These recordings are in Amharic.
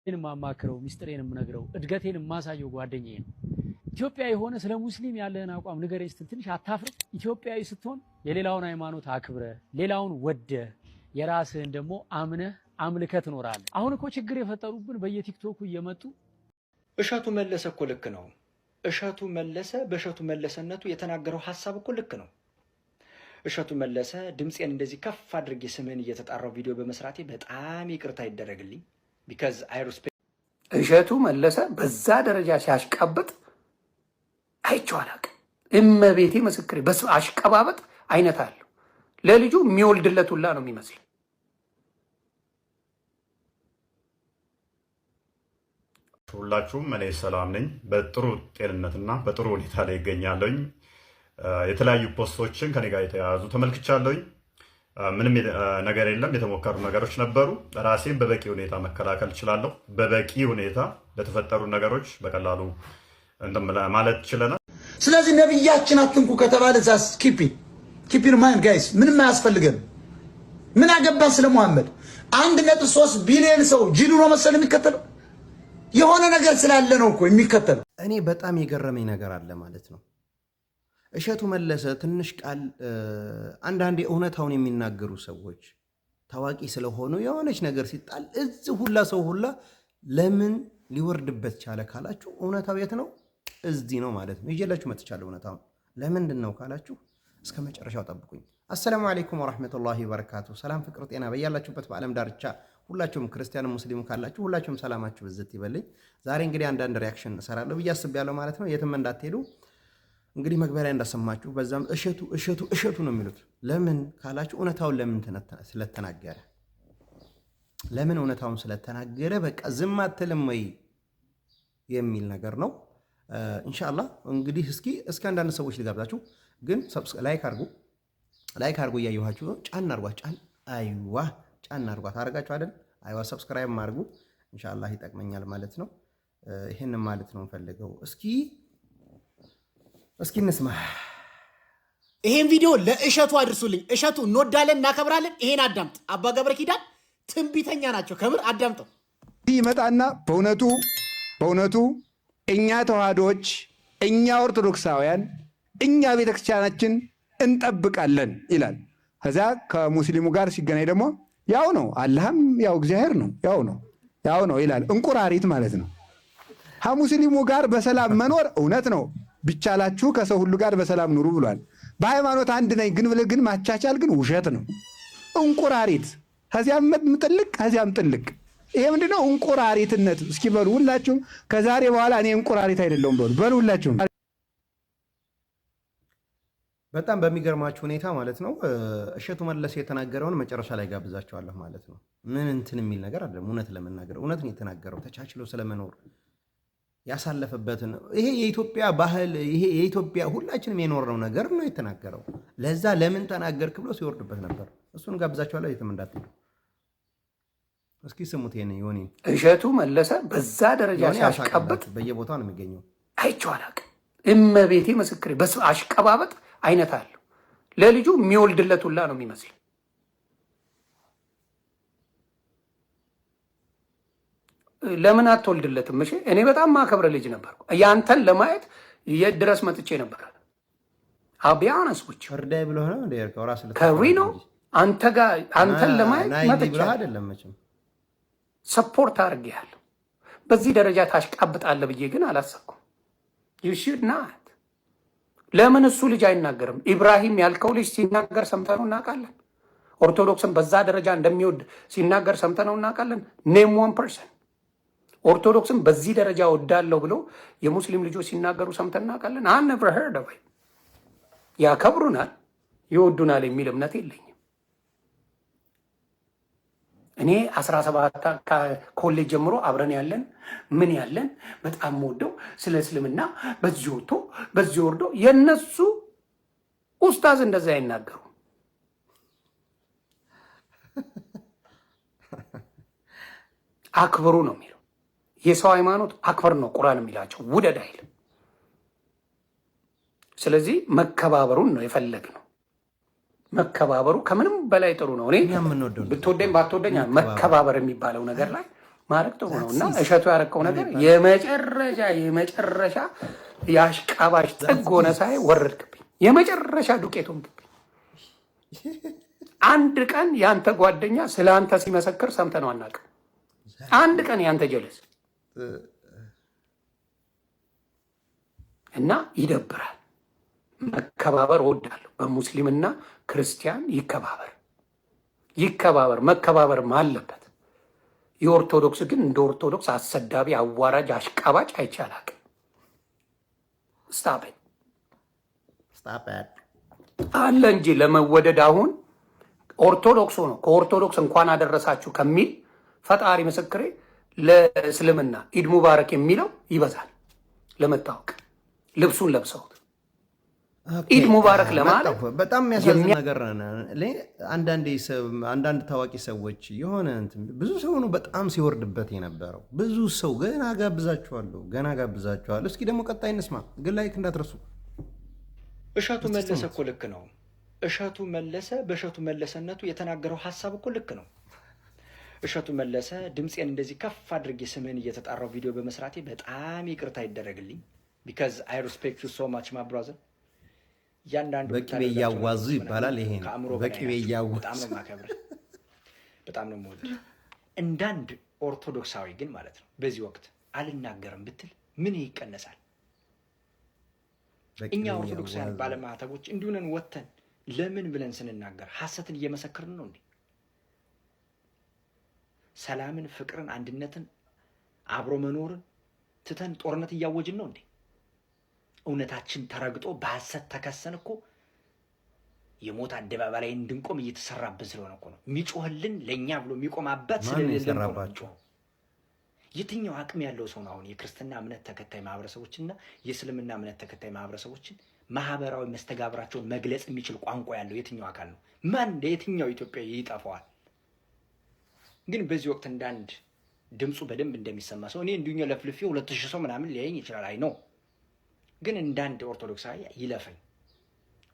የማማክረው፣ ሚስጥሬን የምነግረው፣ እድገቴን የማሳየው ጓደኛዬ ነው። ኢትዮጵያዊ የሆነ ስለ ሙስሊም ያለህን አቋም ንገረኝ ስትል ትንሽ አታፍርም? ኢትዮጵያዊ ስትሆን የሌላውን ሃይማኖት አክብረህ፣ ሌላውን ወደህ፣ የራስህን ደግሞ አምነህ አምልከህ ትኖራለህ። አሁን እኮ ችግር የፈጠሩብን በየቲክቶኩ እየመጡ እሸቱ መለሰ እኮ ልክ ነው። እሸቱ መለሰ በእሸቱ መለሰነቱ የተናገረው ሀሳብ እኮ ልክ ነው። እሸቱ መለሰ ድምፄን እንደዚህ ከፍ አድርጌ ስምህን እየተጣራው ቪዲዮ በመስራቴ በጣም ይቅርታ ይደረግልኝ። Because I respect እሸቱ መለሰ በዛ ደረጃ ሲያሽቃብጥ አይቼው አላውቅም። እመቤቴ ምስክሬ፣ አሽቀባበጥ አይነት አለው። ለልጁ የሚወልድለት ሁላ ነው የሚመስል። ሁላችሁም እኔ ሰላም ነኝ። በጥሩ ጤንነትና በጥሩ ሁኔታ ላይ ይገኛለሁኝ። የተለያዩ post ኦችን ከኔ ጋር የተያያዙ ተመልክቻለሁኝ። ምንም ነገር የለም። የተሞከሩ ነገሮች ነበሩ። ራሴን በበቂ ሁኔታ መከላከል እችላለሁ። በበቂ ሁኔታ ለተፈጠሩ ነገሮች በቀላሉ እንትን ማለት ችለናል። ስለዚህ ነቢያችን አትንኩ ከተባለ just keep in mind guys፣ ምንም አያስፈልገን። ምን አገባን ስለ ሙሐመድ? 1.3 ቢሊዮን ሰው ጅሉ ነው መሰል የሚከተለው፣ የሆነ ነገር ስላለ ነው እኮ የሚከተለው። እኔ በጣም የገረመኝ ነገር አለ ማለት ነው። እሸቱ መለሰ ትንሽ ቃል፣ አንዳንዴ እውነታውን የሚናገሩ ሰዎች ታዋቂ ስለሆኑ የሆነች ነገር ሲጣል እዚህ ሁላ ሰው ሁላ ለምን ሊወርድበት ቻለ ካላችሁ እውነታው የት ነው? እዚህ ነው ማለት ነው። ይዤላችሁ መጥቻለሁ። እውነታውን ለምንድን ነው ካላችሁ እስከ መጨረሻው ጠብቁኝ። አሰላሙ አለይኩም ወራህመቱላሂ ወበረካቱ። ሰላም፣ ፍቅር፣ ጤና በያላችሁበት በዓለም ዳርቻ ሁላችሁም ክርስቲያን ሙስሊሙ ካላችሁ ሁላችሁም ሰላማችሁ ብዝት ይበልኝ። ዛሬ እንግዲህ አንዳንድ reaction እሰራለሁ ብዬ አስቤያለሁ ማለት ነው። የትም እንዳትሄዱ። እንግዲህ መግቢያ ላይ እንዳሰማችሁ በዛም እሸቱ እሸቱ እሸቱ ነው የሚሉት። ለምን ካላችሁ እውነታውን ለምን ስለተናገረ፣ ለምን እውነታውን ስለተናገረ በቃ ዝም አትልም ወይ የሚል ነገር ነው። ኢንሻአላህ እንግዲህ እስኪ አንዳንድ ሰዎች ልጋብዛችሁ፣ ግን like አድርጉ፣ like አድርጉ። እያየኋችሁ ጫን አድርጓት፣ ጫን፣ አይዋ፣ ጫን አድርጓት። አድርጋችሁ አይደል? አይዋ፣ subscribe አድርጉ። ኢንሻአላህ ይጠቅመኛል ማለት ነው። ይህን ማለት ነው የምፈልገው። እስኪ እንስማ። ይሄን ቪዲዮ ለእሸቱ አድርሱልኝ። እሸቱ እንወዳለን፣ እናከብራለን። ይሄን አዳምጥ። አባ ገብረ ኪዳን ትንቢተኛ ናቸው። ከምር አዳምጠው። ይመጣና በእውነቱ በእውነቱ እኛ ተዋህዶዎች፣ እኛ ኦርቶዶክሳውያን፣ እኛ ቤተክርስቲያናችን እንጠብቃለን ይላል። ከዚያ ከሙስሊሙ ጋር ሲገናኝ ደግሞ ያው ነው፣ አላህም ያው እግዚአብሔር ነው፣ ያው ነው፣ ያው ነው ይላል። እንቁራሪት ማለት ነው። ከሙስሊሙ ጋር በሰላም መኖር እውነት ነው። ቢቻላችሁ ከሰው ሁሉ ጋር በሰላም ኑሩ ብሏል። በሃይማኖት አንድ ነኝ ግን ብለህ ግን ማቻቻል ግን ውሸት ነው። እንቁራሪት ከዚያም ጥልቅ ከዚያም ጥልቅ። ይሄ ምንድነው? እንቁራሪትነት። እስኪ በሉ ሁላችሁም ከዛሬ በኋላ እኔ እንቁራሪት አይደለሁም በሉ፣ በሉ ሁላችሁም። በጣም በሚገርማችሁ ሁኔታ ማለት ነው እሸቱ መለሰ የተናገረውን መጨረሻ ላይ ጋብዛቸዋለሁ ማለት ነው። ምን እንትን የሚል ነገር አይደለም። እውነት ለመናገር እውነት ነው የተናገረው። ተቻችሎ ስለመኖር ያሳለፈበትን፣ ይሄ የኢትዮጵያ ባህል፣ ይሄ የኢትዮጵያ ሁላችንም የኖርነው ነገር ነው የተናገረው። ለዛ ለምን ተናገርክ ብሎ ሲወርድበት ነበር። እሱን ጋብዛቸዋለሁ። የትም እንዳትሄዱ። እስኪ ስሙት። ይሄን ዮኒ እሸቱ መለሰ በዛ ደረጃ ሲያሽቃብጥ በየቦታው ነው የሚገኘው። አይቼው አላውቅም። እመቤቴ ምስክሬ፣ አሽቀባበጥ አይነት አለው። ለልጁ የሚወልድለት ሁላ ነው የሚመስል። ለምን አትወልድለትም? እሺ እኔ በጣም ማከብረ ልጅ ነበርኩ። ያንተን ለማየት የት ድረስ መጥቼ ነበር። አቢያነስ ውጭ እርዳይ ብሎ ነው ከሪኖ አንተ ጋር አንተን ለማየት መጥቼ አይደለም መቼም support አድርጌያለሁ። በዚህ ደረጃ ታሽቃብጣለህ ብዬ ግን አላሰብኩም። You should not። ለምን እሱ ልጅ አይናገርም? ኢብራሂም ያልከው ልጅ ሲናገር ሰምተነው እናውቃለን። ኦርቶዶክስን በዛ ደረጃ እንደሚወድ ሲናገር ሰምተነው እናውቃለን። Name one person ኦርቶዶክስን በዚህ ደረጃ ወዳለው ብሎ የሙስሊም ልጆች ሲናገሩ ሰምተን እናውቃለን። I never heard of። ያከብሩናል፣ ይወዱናል የሚል እምነት የለኝም። እኔ 17 ኮሌጅ ጀምሮ አብረን ያለን ምን ያለን በጣም ወደው ስለ እስልምና በዚህ ወጥቶ በዚህ ወርዶ የነሱ ኡስታዝ እንደዛ አይናገሩ። አክብሩ ነው የሚለው። የሰው ሃይማኖት አክብር ነው ቁርአን የሚላቸው፣ ውደድ አይልም። ስለዚህ መከባበሩን ነው የፈለግነው። መከባበሩ ከምንም በላይ ጥሩ ነው። እኔ ብትወደኝ ባትወደኝ መከባበር የሚባለው ነገር ላይ ማድረግ ጥሩ ነው። እና እሸቱ ያረከው ነገር የመጨረሻ የመጨረሻ የአሽቃባጭ ጥግ ሆነ ሳይ ወረድክብኝ። የመጨረሻ ዱቄት ሆንክብኝ። አንድ ቀን ያንተ ጓደኛ ስለ አንተ ሲመሰክር ሰምተነው አናውቅም። አንድ ቀን ያንተ ጀለስ እና ይደብራል። መከባበር እወዳለሁ። በሙስሊምና ክርስቲያን ይከባበር ይከባበር፣ መከባበርም አለበት። የኦርቶዶክስ ግን እንደ ኦርቶዶክስ አሰዳቢ፣ አዋራጅ፣ አሽቃባጭ አይቼ አላውቅም። Stop. Stop. አለ እንጂ ለመወደድ አሁን ኦርቶዶክስ ሆኖ ከኦርቶዶክስ እንኳን አደረሳችሁ ከሚል ፈጣሪ ምስክሬ ለእስልምና ኢድ ሙባረክ የሚለው ይበዛል። ለመታወቅ ልብሱን ለብሰውት ኢድ ሙባረክ ለማለት በጣም የሚያሳዝን ነገር ነው። አንዳንድ ታዋቂ ሰዎች የሆነ እንትን ብዙ ሰው ነው በጣም ሲወርድበት የነበረው። ብዙ ሰው ገና ጋብዛችኋለሁ፣ ገና ጋብዛችኋለሁ። እስኪ ደግሞ ቀጣይ እንስማ፣ ግን like እንዳትረሱ። እሸቱ መለሰ እኮ ልክ ነው። እሸቱ መለሰ በእሸቱ መለሰነቱ የተናገረው ሀሳብ እኮ ልክ ነው። እሸቱ መለሰ፣ ድምፄን እንደዚህ ከፍ አድርጌ ስምህን እየተጣራው ቪዲዮ በመስራቴ በጣም ይቅርታ ይደረግልኝ። Because I respect you so much, my brother። እያንዳንዱ በቅቤ እያዋዙ ይባላል። ይሄ ነው ከአእምሮ በላይ በቅቤ ናቸው። እያዋዙ። በጣም ነው የማከብርህ፣ በጣም ነው የምወድህ። እንዳንድ ኦርቶዶክሳዊ ግን ማለት ነው በዚህ ወቅት አልናገርም ብትል ምን ይቀነሳል? በቅቤ እኛ ኦርቶዶክሳውያን እያዋዙ። ባለማዕተቦች እንዲሁነን ወጥተን ለምን ብለን ስንናገር ሐሰትን እየመሰከርን ነው እንዴ? ሰላምን፣ ፍቅርን፣ አንድነትን፣ አብሮ መኖርን ትተን ጦርነት እያወጅን ነው እንዴ? እውነታችን ተረግጦ በሐሰት ተከሰን እኮ የሞት አደባባይ ላይ እንድንቆም እየተሰራብን ስለሆነ እኮ ነው። የሚጮህልን ለእኛ ብሎ የሚቆም አባት ማን ነው ስለሌለን እኮ ነው የሰራባቸው? የሚጮኸው። የትኛው አቅም ያለው ሰው ነው አሁን የክርስትና እምነት ተከታይ ማህበረሰቦችና የእስልምና እምነት ተከታይ ማህበረሰቦችን ማህበራዊ መስተጋብራቸውን መግለጽ የሚችል ቋንቋ ያለው የትኛው አካል ነው? ማን ለየትኛው ኢትዮጵያዊ ይጠፋዋል? ግን በዚህ ወቅት እንዳንድ ድምፁ በደንብ እንደሚሰማ ሰው እኔ እንዲሁ ለፍልፌ 2000 ሰው ምናምን ሊያየኝ ይችላል። I know። ግን እንዳንድ ኦርቶዶክሳዊ ይለፈኝ።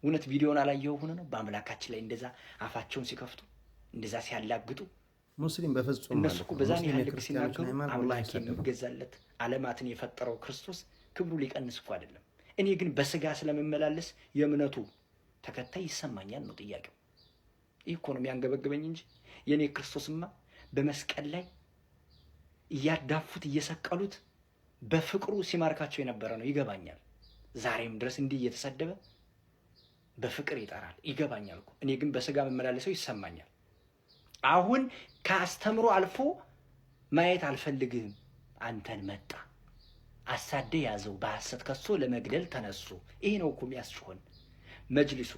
እውነት ቪዲዮን አላየኸው ሆነ ነው በአምላካችን ላይ እንደዛ አፋቸውን ሲከፍቱ፣ እንደዛ ሲያላግጡ ሙስሊም በፍጹም እነሱ ማለት እኮ ነው። በዛን ሙስሊም ያህል ልክ የክርስቲያኖችን ሲናገሩ ሃይማኖት ወላሂ አምላክ አይሳደብም። የሚገዛለት ዓለማትን የፈጠረው ክርስቶስ ክብሩ ሊቀንስ እኮ አይደለም። እኔ ግን በስጋ ስለምመላለስ የእምነቱ ተከታይ ይሰማኛል ነው ጥያቄው። ይህ እኮ ነው የሚያንገበግበኝ እንጂ የእኔ ክርስቶስማ በመስቀል ላይ እያዳፉት እየሰቀሉት በፍቅሩ ሲማርካቸው የነበረ ነው። ይገባኛል። ዛሬም ድረስ እንዲህ እየተሰደበ በፍቅር ይጠራል። ይገባኛል እኮ። እኔ ግን በስጋ መመላለሰው ይሰማኛል። አሁን ከአስተምሮ አልፎ ማየት አልፈልግህም። አንተን መጣ አሳደ ያዘው፣ በሐሰት ከሶ ለመግደል ተነሱ። ይሄ ነው እኮ የሚያስጮኸን። መጅሊሱ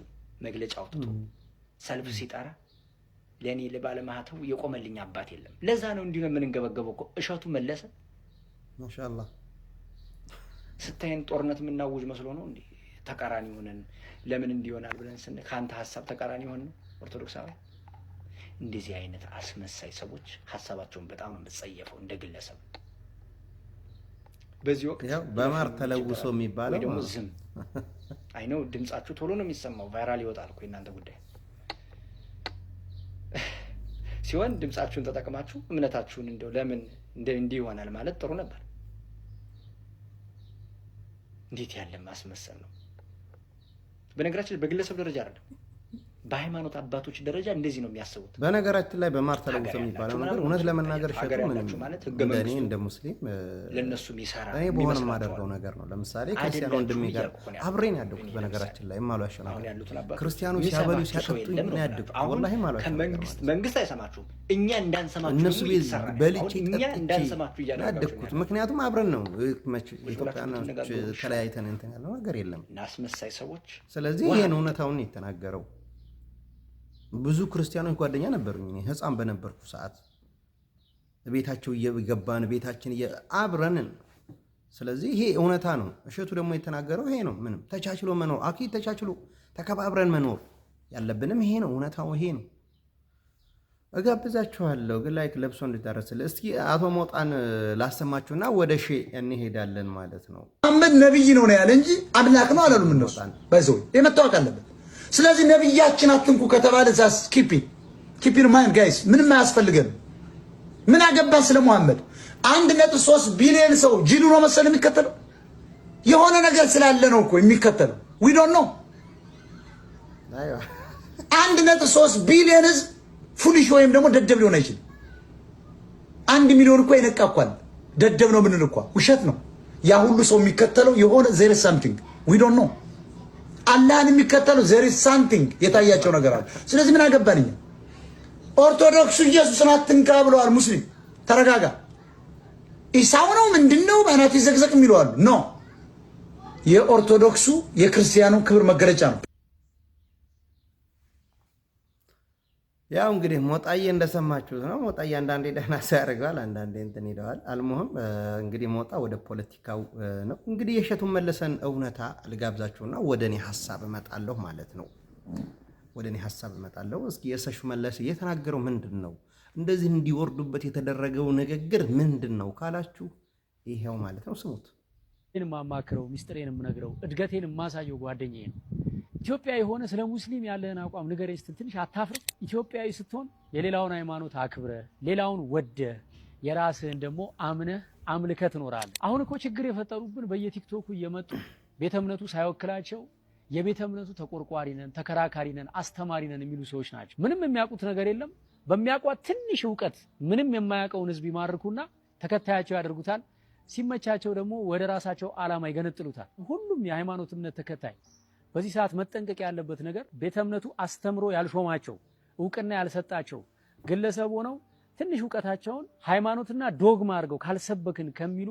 መግለጫ አውጥቶ ሰልፍ ሲጠራ ለእኔ ለባለማህተቡ የቆመልኝ አባት የለም። ለዛ ነው እንዲሁ ነው የምንንገበገበው እኮ። እሸቱ መለሰ ማሻአላህ። ስታይን ጦርነት የምናውጅ መስሎ ነው እንዴ? ተቃራኒ ሆነን ለምን እንዲሆናል ብለን ስን ከአንተ ሀሳብ ተቃራኒ ሆን ነው ኦርቶዶክሳውያን። እንደዚህ አይነት አስመሳይ ሰዎች ሀሳባቸውን በጣም ነው የምጸየፈው እንደ ግለሰብ። በዚህ ወቅት ያው በማር ምን ተለውሶ ችግር አለ? የሚባለው ወይ ደግሞ ዝም። I know ድምጻችሁ ቶሎ ነው የሚሰማው፣ viral ይወጣል እኮ የእናንተ ጉዳይ ሲሆን ድምጻችሁን ተጠቅማችሁ እምነታችሁን እንደው ለምን እንዲህ ይሆናል ማለት ጥሩ ነበር። እንዴት ያለ ማስመሰል ነው! በነገራችን ላይ በግለሰብ ደረጃ አይደለም፣ በሃይማኖት አባቶች ደረጃ እንደዚህ ነው የሚያስቡት። በነገራችን ላይ በማር ተለውሶ ሀገር የሚባለው ያላችሁ ነገር ምናምን እውነት ለመናገር ሀገር እሸቱ ምንም ያላችሁ ማለት ህገ እንደ እኔ መንግስቱ እንደ ሙስሊም ለእነሱ የሚሰራ እኔ በሆነ የሚመስላቸው የማደርገው አሉ። ነገር ነው። ለምሳሌ ክርስቲያን አይደላችሁም ወንድሜ ጋር እያልኩ እኮ ነው ያልኩት። አብሬን ያደግኩት እኔ በነገራችን ላይ የማልዋሸው አሁን ነገር ያሉትን አባቶች ክርስቲያኑ ሲያበሉ የሚሰማችሁ ሰው ሲያጠጡኝ የለም ነው ነው የምላችሁ። ያደግኩት። አሁን ወላሂ የማልዋሸው ነገር ከመንግስት ማለት ነው። መንግስት አይሰማችሁም። እኛ እንዳንሰማችሁ እነሱ ደግሞ ቤት እየተሰራ ነው ያለው። በልቼ አሁን እኛ ጠጥቼ እንዳንሰማችሁ ነው እያደረጋችሁ ነው ያደግኩት። ያለው። ምክንያቱም አብረን ነው መቼ ቁጭ ብላችሁ ኢትዮጵያኖች ብትነጋገሩ ይሻላል። ተለያይተን እንትን ያለው ነገር የለም። እና አስመሳይ ሰዎች ስለዚህ ውሃ ይሄን እውነታውን የተናገረው። ብዙ ክርስቲያኖች ጓደኛ ነበሩኝ። እኔ ህፃን በነበርኩ ሰዓት ቤታቸው እየገባን ቤታችን አብረንን። ስለዚህ ይሄ እውነታ ነው። እሸቱ ደግሞ የተናገረው ይሄ ነው። ምንም ተቻችሎ መኖር አኪ ተቻችሎ ተከባብረን መኖር ያለብንም ይሄ ነው። እውነታው ይሄ ነው። እጋብዛችኋለሁ ግን like ለብሶ እንድታረስል እስኪ አቶ ሞጣን ላሰማችሁና ወደ ሼ እንሄዳለን ማለት ነው። መሐመድ ነብይ ነው ነው ያለ እንጂ አምላክ ነው አላሉም እነሱ። By the way ይሄ መታወቅ አለበት። ስለዚህ ነብያችን አትንኩ ከተባለ that's keep in mind, guys፣ ምንም አያስፈልገንም። ምን አገባን ስለ መሐመድ? 1.3 ቢሊዮን ሰው ጅሉ ነው መሰል የሚከተለው? የሆነ ነገር ስላለ ነው እኮ የሚከተለው። We don't know። 1.3 ቢሊዮን ህዝብ foolish ወይም ደግሞ ደደብ ሊሆን አይችልም። 1 ሚሊዮን እኮ የነቃ እኮ አለ። ደደብ ነው ምንል እኳ ውሸት ነው። ያ ሁሉ ሰው የሚከተለው የሆነ there is something we don't know። አላህን የሚከተለው there is something የታያቸው ነገር አለ። ስለዚህ ምን አገባን እኛ? ኦርቶዶክሱ ኢየሱስን አትንካ ብለዋል። ሙስሊም ተረጋጋ። ኢሳው ነው ምንድን ነው በአናቱ ይዘቅዘቅ የሚሉ አሉ። No፣ የኦርቶዶክሱ የክርስቲያኑ ክብር መገለጫ ነው። ያው እንግዲህ ሞጣዬ እንደሰማችሁት ነው። ሞጣዬ አንዳንዴ ደህና ሰው ያደርገዋል፣ አንዳንዴ እንትን ይለዋል። አልሞህም እንግዲህ ሞጣ ወደ ፖለቲካው ነው። እንግዲህ የእሸቱን መለሰን እውነታ ልጋብዛችሁና ወደ እኔ ሀሳብ እመጣለሁ ማለት ነው። ወደ እኔ ሀሳብ እመጣለሁ። እስኪ የእሸቱ መለሰ የተናገረው ምንድን ነው? እንደዚህ እንዲወርዱበት የተደረገው ንግግር ምንድን ነው ካላችሁ ይሄው ማለት ነው። ስሙት። የማማክረው፣ ሚስጥሬን የምነግረው፣ እድገቴን የማሳየው ጓደኛዬ ነው። ኢትዮጵያዊ የሆነ ስለ ሙስሊም ያለህን አቋም ንገረኝ ስትል ትንሽ አታፍርም? ኢትዮጵያዊ ስትሆን የሌላውን ሃይማኖት አክብረህ፣ ሌላውን ወደህ፣ የራስህን ደግሞ አምነህ አምልከህ ትኖራለህ። አሁን እኮ ችግር የፈጠሩብን በየቲክቶኩ እየመጡ ቤተ እምነቱ ሳይወክላቸው የቤተ እምነቱ ተቆርቋሪ ነን፣ ተከራካሪ ነን፣ አስተማሪ ነን የሚሉ ሰዎች ናቸው። ምንም የሚያውቁት ነገር የለም። በሚያውቋት ትንሽ እውቀት ምንም የማያውቀውን ህዝብ ይማርኩና ተከታያቸው ያደርጉታል። ሲመቻቸው ደግሞ ወደ ራሳቸው ዓላማ ይገነጥሉታል። ሁሉም የሃይማኖት እምነት ተከታይ በዚህ ሰዓት መጠንቀቅ ያለበት ነገር ቤተ እምነቱ አስተምሮ ያልሾማቸው፣ እውቅና ያልሰጣቸው ግለሰብ ሆነው ትንሽ እውቀታቸውን ሃይማኖትና ዶግማ አድርገው ካልሰበክን ከሚሉ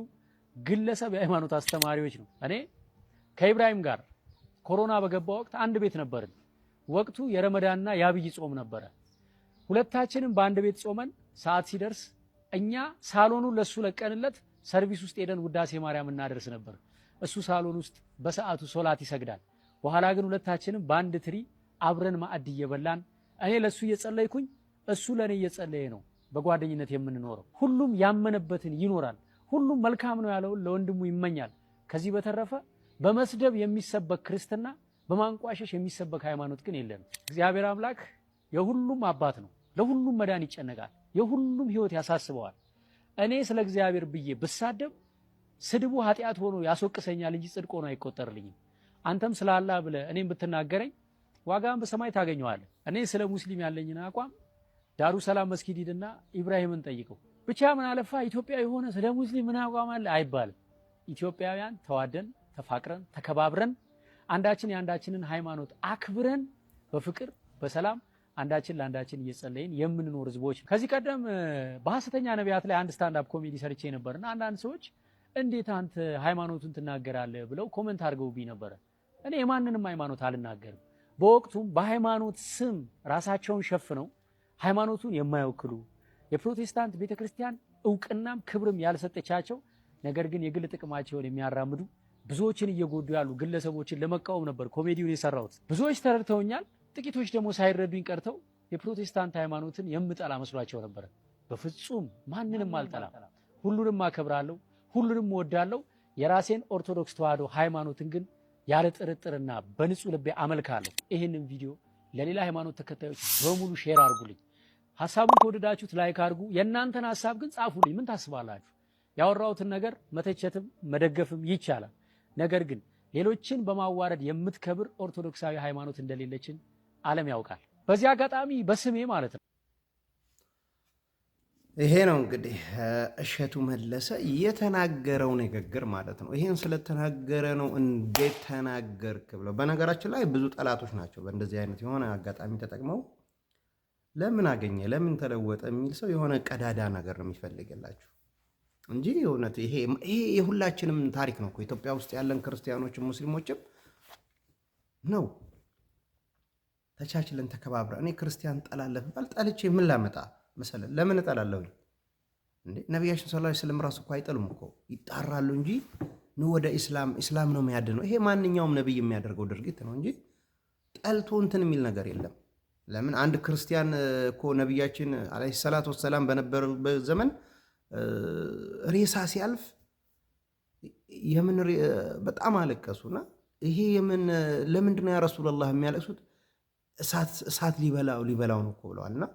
ግለሰብ የሃይማኖት አስተማሪዎች ነው። እኔ ከኢብራሂም ጋር ኮሮና በገባ ወቅት አንድ ቤት ነበርን። ወቅቱ የረመዳንና የአብይ ጾም ነበረ። ሁለታችንም በአንድ ቤት ጾመን ሰዓት ሲደርስ እኛ ሳሎኑን ለሱ ለቀንለት ሰርቪስ ውስጥ ሄደን ውዳሴ ማርያም እናደርስ ነበር። እሱ ሳሎን ውስጥ በሰዓቱ ሶላት ይሰግዳል። በኋላ ግን ሁለታችንም በአንድ ትሪ አብረን ማዕድ እየበላን እኔ ለሱ እየጸለይኩኝ እሱ ለእኔ እየጸለየ ነው በጓደኝነት የምንኖረው። ሁሉም ያመነበትን ይኖራል። ሁሉም መልካም ነው ያለውን ለወንድሙ ይመኛል። ከዚህ በተረፈ በመስደብ የሚሰበክ ክርስትና፣ በማንቋሸሽ የሚሰበክ ሃይማኖት ግን የለንም። እግዚአብሔር አምላክ የሁሉም አባት ነው። ለሁሉም መዳን ይጨነቃል። የሁሉም ሕይወት ያሳስበዋል። እኔ ስለ እግዚአብሔር ብዬ ብሳደብ ስድቡ ኃጢአት ሆኖ ያስወቅሰኛል እንጂ ጽድቅ ሆኖ አይቆጠርልኝም። አንተም ስለ አላህ ብለህ እኔም ብትናገረኝ ዋጋን በሰማይ ታገኘዋለህ። እኔ ስለ ሙስሊም ያለኝን አቋም ዳሩ ሰላም መስጊድ ሂድና ኢብራሂምን ጠይቀው። ብቻ ምን አለፋ ኢትዮጵያዊ የሆነ ስለ ሙስሊም ምን አቋም አለ አይባልም። ኢትዮጵያውያን ተዋደን፣ ተፋቅረን፣ ተከባብረን፣ አንዳችን የአንዳችንን ሃይማኖት አክብረን፣ በፍቅር በሰላም አንዳችን ለአንዳችን እየጸለይን የምንኖር ህዝቦች። ከዚህ ቀደም በሐሰተኛ ነቢያት ላይ አንድ stand up comedy ሰርቼ ነበርና አንዳንድ ሰዎች እንዴት አንተ ሃይማኖቱን ትናገራለህ ብለው comment አድርገውብኝ ነበረ። እኔ የማንንም ሃይማኖት አልናገርም። በወቅቱም በሃይማኖት ስም ራሳቸውን ሸፍነው ሃይማኖቱን የማይወክሉ፣ የፕሮቴስታንት ቤተክርስቲያን እውቅናም ክብርም ያልሰጠቻቸው፣ ነገር ግን የግል ጥቅማቸውን የሚያራምዱ፣ ብዙዎችን እየጎዱ ያሉ ግለሰቦችን ለመቃወም ነበር ኮሜዲውን የሰራሁት። ብዙዎች ተረድተውኛል። ጥቂቶች ደግሞ ሳይረዱኝ ቀርተው የፕሮቴስታንት ሃይማኖትን የምጠላ መስሏቸው ነበረ። በፍጹም ማንንም አልጠላም። ሁሉንም አከብራለሁ፣ ሁሉንም እወዳለሁ። የራሴን ኦርቶዶክስ ተዋህዶ ሃይማኖትን ግን ያለ ጥርጥርና በንጹህ ልቤ አመልካለሁ። ይህንን ቪዲዮ ለሌላ ሃይማኖት ተከታዮች በሙሉ share አድርጉልኝ። ሀሳቡን ከወደዳችሁት like አድርጉ። የእናንተን ሀሳብ ግን ጻፉልኝ። ምን ታስባላችሁ? ያወራሁትን ነገር መተቸትም መደገፍም ይቻላል። ነገር ግን ሌሎችን በማዋረድ የምትከብር ኦርቶዶክሳዊ ሃይማኖት እንደሌለችን ዓለም ያውቃል። በዚህ አጋጣሚ በስሜ ማለት ነው ይሄ ነው እንግዲህ እሸቱ መለሰ የተናገረው ንግግር ማለት ነው። ይሄን ስለተናገረ ነው እንዴት ተናገርክ ብለው። በነገራችን ላይ ብዙ ጠላቶች ናቸው በእንደዚህ አይነት የሆነ አጋጣሚ ተጠቅመው ለምን አገኘ፣ ለምን ተለወጠ የሚል ሰው የሆነ ቀዳዳ ነገር ነው የሚፈልግላችሁ እንጂ እውነት ይሄ የሁላችንም ታሪክ ነው እኮ። ኢትዮጵያ ውስጥ ያለን ክርስቲያኖችም ሙስሊሞችም ነው። ተቻችለን ተከባብረን። እኔ ክርስቲያን ጠላለህ ብባል ጠልቼ ምን ላመጣ መሰለህ? ለምን እጠላለሁኝ እንዴ? ነቢያችን ሰለላሁ ዐለይሂ ወሰለም ራሱ እኮ አይጠሉም እኮ፣ ይጣራሉ እንጂ ኑ ወደ ኢስላም፣ ኢስላም ነው የሚያድነው። ይሄ ማንኛውም ነቢይ የሚያደርገው ድርጊት ነው እንጂ ጠልቶ እንትን የሚል ነገር የለም። ለምን አንድ ክርስቲያን እኮ ነቢያችን ዐለይሂ ሰላቱ ወሰላም በነበሩበት ዘመን ሬሳ ሲያልፍ የምን በጣም አለቀሱና ይሄ የምን ለምንድን ነው ያ ረሱላላህ የሚያለቅሱት? እሳት ሊበላው ሊበላው ነው እኮ ብለዋል። እና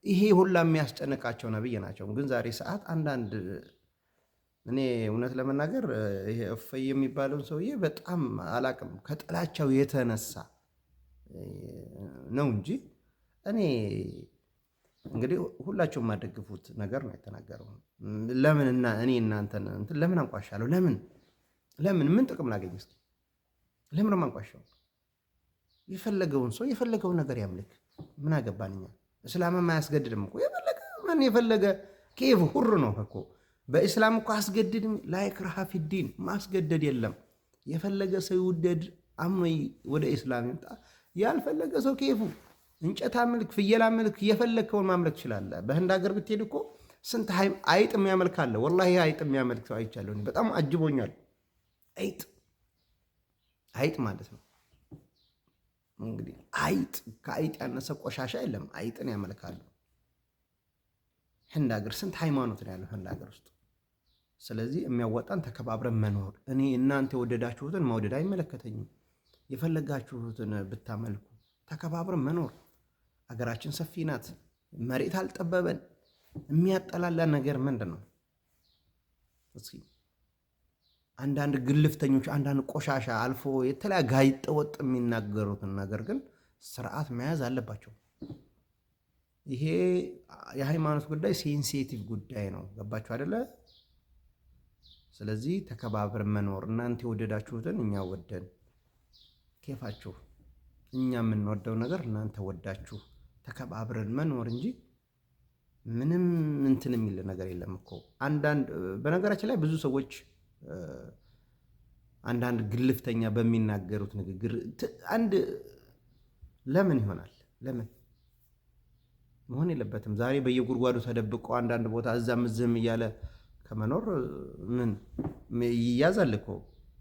ይሄ ሁላ የሚያስጨንቃቸው ነብይ ናቸው። ግን ዛሬ ሰዓት አንዳንድ እኔ እውነት ለመናገር ይሄ እፎይ የሚባለውን ሰውዬ በጣም አላቅም፣ ከጥላቻው የተነሳ ነው እንጂ እኔ እንግዲህ ሁላችሁም የማደግፉት ነገር ነው የተናገረው። ለምን እና እኔ እናንተን እንትን ለምን አንቋሻለሁ? ለምን ምን ጥቅም ላገኝ? እስኪ ለምን ነው የማንቋሻው? የፈለገውን ሰው የፈለገውን ነገር ያምልክ። ምን አገባን እኛ? እስላምም አያስገድድም እኮ፣ የፈለገ ማን የፈለገ ኬፍ حر ነው እኮ። በእስላም እኮ አስገድድም፣ لا إكراه في الدين፣ ማስገደድ የለም። የፈለገ ሰው ይውደድ፣ አምኖ ወደ እስላም ይምጣ። ያልፈለገ ሰው ኬፉ እንጨት አምልክ፣ ፍየል አምልክ፣ የፈለግከውን ማምለክ ትችላለህ። በህንድ ሀገር ብትሄድ እኮ ስንት አይጥ የሚያመልክ አለ። ወላሂ አይጥ የሚያመልክ ሰው አይቻለሁ። በጣም አጅቦኛል። አይጥ፣ አይጥ ማለት ነው እንግዲህ፣ አይጥ፣ ከአይጥ ያነሰ ቆሻሻ የለም። አይጥን ያመልካሉ። ህንድ ሀገር ስንት ሃይማኖት ነው ያለው ህንድ ሀገር ውስጥ። ስለዚህ የሚያዋጣን ተከባብረን መኖር። እኔ እናንተ የወደዳችሁትን መውደድ አይመለከተኝም። የፈለጋችሁትን ብታመልኩ ተከባብረን መኖር። አገራችን ሰፊ ናት። መሬት አልጠበበን። የሚያጠላላ ነገር ምንድን ነው? እስኪ አንዳንድ ግልፍተኞች፣ አንዳንድ ቆሻሻ አልፎ የተለያየ ጋይጠ ወጥ የሚናገሩትን ነገር ግን ስርዓት መያዝ አለባቸው። ይሄ የሃይማኖት ጉዳይ sensitive ጉዳይ ነው። ገባችሁ አይደለ? ስለዚህ ተከባብረን መኖር፣ እናንተ የወደዳችሁትን እኛ ወደን ኬፋችሁ፣ እኛ የምንወደው ነገር እናንተ ወዳችሁ ተከባብረን መኖር እንጂ ምንም እንትን የሚል ነገር የለም እኮ። አንዳንድ በነገራችን ላይ ብዙ ሰዎች አንዳንድ ግልፍተኛ በሚናገሩት ንግግር አንድ ለምን ይሆናል? ለምን መሆን የለበትም። ዛሬ በየጉድጓዱ ተደብቆ አንዳንድ ቦታ እዛም እዚህም እያለ ከመኖር ምን ይያዛል እኮ፣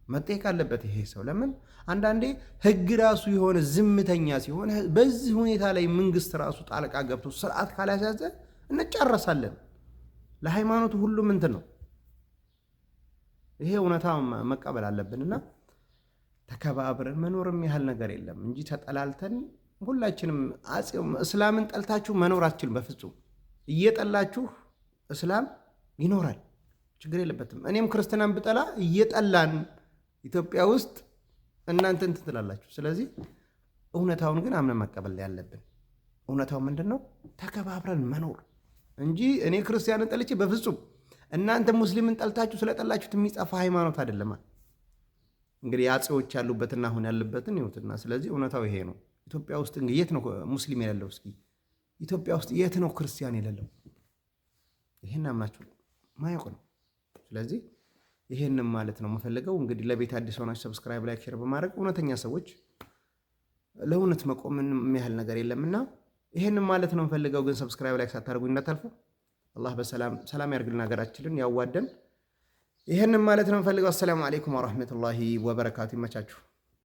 መጠየቅ አለበት ይሄ ሰው። ለምን አንዳንዴ ህግ ራሱ የሆነ ዝምተኛ ሲሆን በዚህ ሁኔታ ላይ መንግስት ራሱ ጣልቃ ገብቶ ስርዓት ካላስያዘ እንጨረሳለን። ለሃይማኖቱ ሁሉም እንትን ነው። ይሄ እውነታ መቀበል አለብንና ተከባብረን መኖርም ያህል ነገር የለም እንጂ ተጠላልተን ሁላችንም እስላምን ጠልታችሁ መኖር አትችሉም። በፍጹም እየጠላችሁ እስላም ይኖራል፣ ችግር የለበትም። እኔም ክርስትናን ብጠላ እየጠላን ኢትዮጵያ ውስጥ እናንተ እንትን ትላላችሁ። ስለዚህ እውነታውን ግን አምነን መቀበል ያለብን እውነታው ምንድን ነው? ተከባብረን መኖር እንጂ እኔ ክርስቲያንን ጠልቼ በፍጹም እናንተ ሙስሊምን ጠልታችሁ ስለጠላችሁት የሚጠፋ ሃይማኖት አይደለም። እንግዲህ አፄዎች ያሉበትና አሁን ያለበትን ይሁትና፣ ስለዚህ እውነታው ይሄ ነው። ኢትዮጵያ ውስጥ እንግዲህ የት ነው ሙስሊም የሌለው? እስኪ ኢትዮጵያ ውስጥ የት ነው ክርስቲያን የሌለው? ይሄን አምናችሁ ማያውቅ ነው። ስለዚህ ይሄንን ማለት ነው የምፈልገው። እንግዲህ ለቤት አዲስ ሆናችሁ subscribe፣ like፣ share በማድረግ እውነተኛ ሰዎች ለእውነት መቆምን የሚያህል ነገር የለምና ይሄንን ማለት ነው የምፈልገው። ግን subscribe፣ like ሳታደርጉኝ እንዳታልፉ። አላህ በሰላም ሰላም ያርግልን፣ ሀገራችንን ያዋደን። ይሄንን ማለት ነው የምፈልገው። السلام عليكم ورحمة الله وبركاته። ይመቻችሁ።